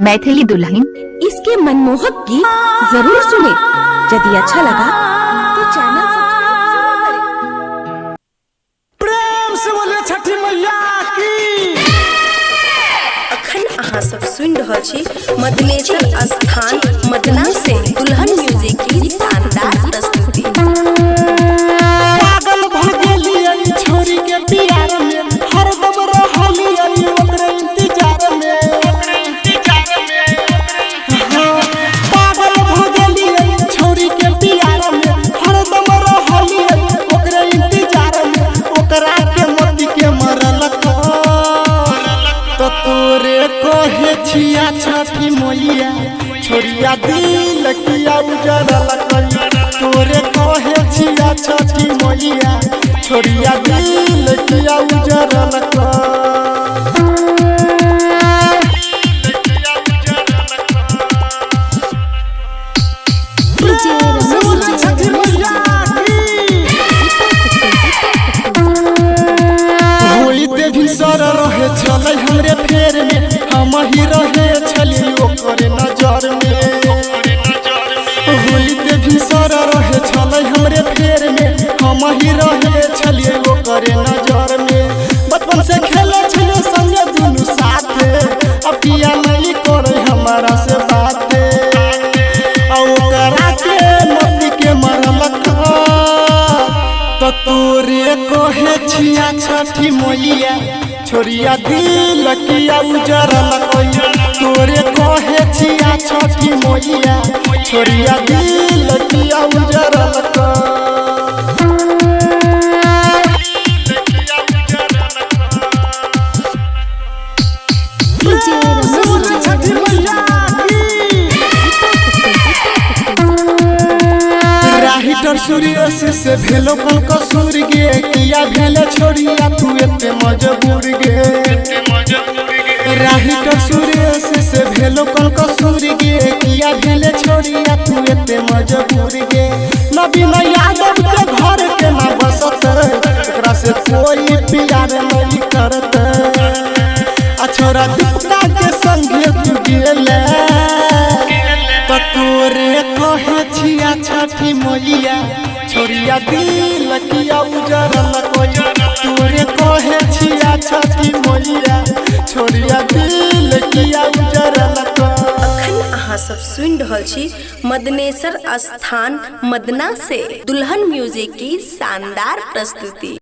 मैथिली दुल्हन इसके मनमोहक गीत जरूर सुने। यदि अच्छा लगा तो चैनल सब्सक्राइब जरूर करें। प्रेम से बोले छठी मैया की। अखन अहाँ सब सुनि रहल छी मदनेश्वर स्थान मदना से दुल्हन म्यूजिक की शानदार प्रस्तुति। पागल भ गेलियै छोरी के प्यार में, हरदम रहलियै ओकरे इंतजार में। हाँ, पागल भ गेलियै छोरी के प्यार में, हरदम रहलियै ओकरे इंतजार में। ओकरा के मोती के मरलक तो तोरे कहे छिया छठी मैया, छोरिया दिल किया उजरलक। तोरे कहे छिया छठी मैया, छोरिया दिल किया उजरलक। छठी मैया की। होइते भिनसर रहे छलै हमरे फेर में, हम ही रहे छली ओकर नजर में। होइते भिनसर रहे छलै हमरे फेर में, हम ही रहे छली ओकर नजर में। बचपन से खेले छले संगे दुनू साथे, अब किया नहीं करे हमारा से बाते। आ ओकरा के मम्मी के मरलक तो तोरे कहे छिया छठी मैया, छोरिया दिल किया उजरलक। तोरे कहे छिया छठी मैया, छोरिया दिल किया उजरलक। छठी मैया की। राहिटर सूर्य से भेलो कल कसूर गे, किया भेले छोड़िया तू एते मजबूर गे। राहिटर सूर्य से भेलो कल कसूर गे, किया भेले छोड़िया तू एते मजबूर गे। नवीन यादव के घर के ना बसत, एकरा से कोई प्यार नहीं करत। आ छोरा दीपका के संगे तू गेले तो तोरे कहे छिया छठी मैया, छोरिया दिल किया उजरलक। तोरे कहे छिया छठी मैया, छोरिया दिल किया उजरलक। अखन अहाँ सब सुनि रहल छी मदनेश्वर स्थान मदना से दुल्हन म्यूजिक की शानदार प्रस्तुति।